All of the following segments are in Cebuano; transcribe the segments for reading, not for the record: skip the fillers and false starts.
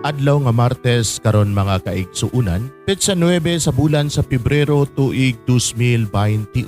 Adlaw nga Martes karon, mga kaigsuunan, petsa 9 sa bulan sa Pebrero, tuig 2021.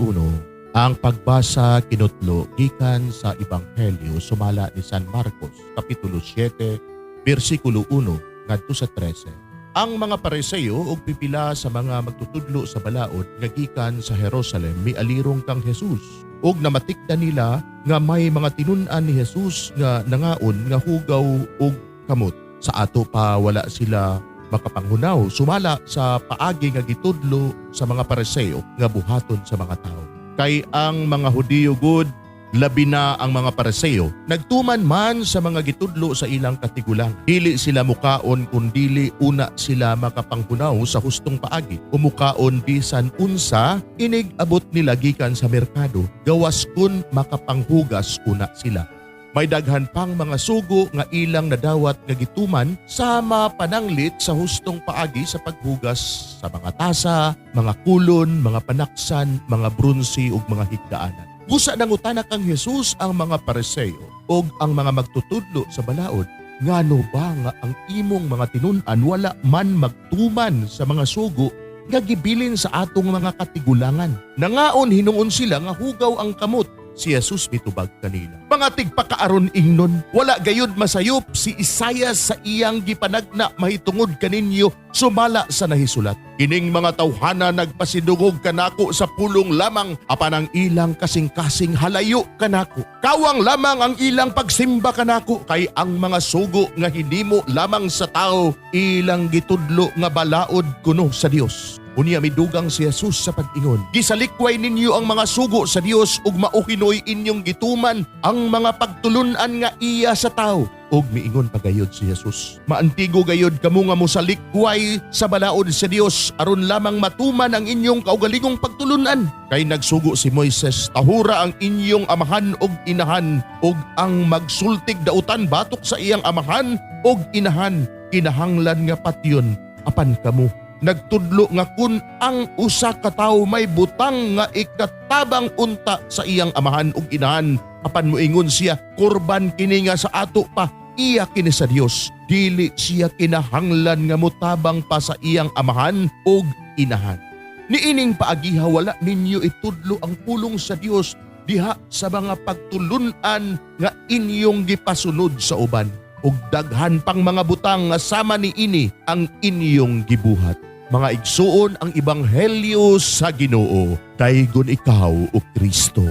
Ang pagbasa kinutlo gikan sa Ebanghelyo sumala ni San Marcos, kapitulo 7, bersikulo 1 ngadto sa 13. Ang mga Pariseo ug pipila sa mga magtutudlo sa balaod nga gikan sa Jerusalem mialirong kang Jesus ug namatikdan nila nga may mga tinun-an ni Jesus nga nangaon nga hugaw og kamot. Sa ato pa wala sila makapanghunaw sumala sa paagi nga gitudlo sa mga Pariseo nga buhaton sa mga tao. Kay ang mga Hudiyo gud, labi na ang mga Pariseo, nagtuman man sa mga gitudlo sa ilang katigulang. Dili sila mukaon kun dili una sila makapanghunaw sa hustong paagi. Mukaon bisan unsa inig abot nila gikan sa merkado, gawas kun makapanghugas una sila. May daghan pang mga sugo nga ilang nadawat nga gituman sama pananglit sa hustong paagi sa paghugas sa mga tasa, mga kulon, mga panaksan, mga brunsi ug mga higdaanan. Busa nangutana kang Jesus ang mga Pariseo ug ang mga magtutudlo sa balaod, "Ngano ba nga ang imong mga tinun-an wala man magtuman sa mga sugo nga gibilin sa atong mga katigulangan? Nangaon hinuon sila nga hugaw ang kamot." Si Jesus mitubag kanila, "Mga tigpakaaron ingnon, wala gayud masayop si Isayas sa iyang gipanagna mahitungod kaninyo sumala sa nahisulat: 'Kining mga tawhana nagpasidungog kanako sa pulong lamang, apan ang ilang kasing-kasing halayo kanako. Kawang lamang ang ilang pagsimba kanako, kay ang mga sugo nga hinimo lamang sa tao ilang gitudlo nga balaod kuno sa Dios.'" Unya midugang si Jesus sa pag-ingon, "Gisalikway ninyo ang mga sugo sa Dios ug mao hinoy inyong gituman ang mga pagtulunan nga iya sa tao." Ug miingon pagayod si Jesus, "Maantigo gayod kamo nga mosalikway sa balaod sa Dios aron lamang matuman ang inyong kaugalingong pagtulunan. Kay nagsugo si Moises, 'Tahura ang inyong amahan ug inahan,' ug 'Ang magsultig dautan batok sa iyang amahan ug inahan kinahanglan nga patyon.' Apan kamo nagtudlo nga kun ang usa ka tawo may butang nga ikatabang unta sa iyang amahan ug inahan, apan moingon siya, 'Kurban kini nga sa ato pa, iya kini sa Dios,' dili siya kinahanglan nga motabang pa sa iyang amahan ug inahan. Niining paagiha wala ninyo itudlo ang pulong sa Dios diha sa mga pagtulunan nga inyong gipasunod sa uban. Ug daghan pang mga butang nga sama niini ang inyong gibuhat." Mga igsuon, ang ebanghelyo sa Ginoo. Daygon ikaw, o Kristo.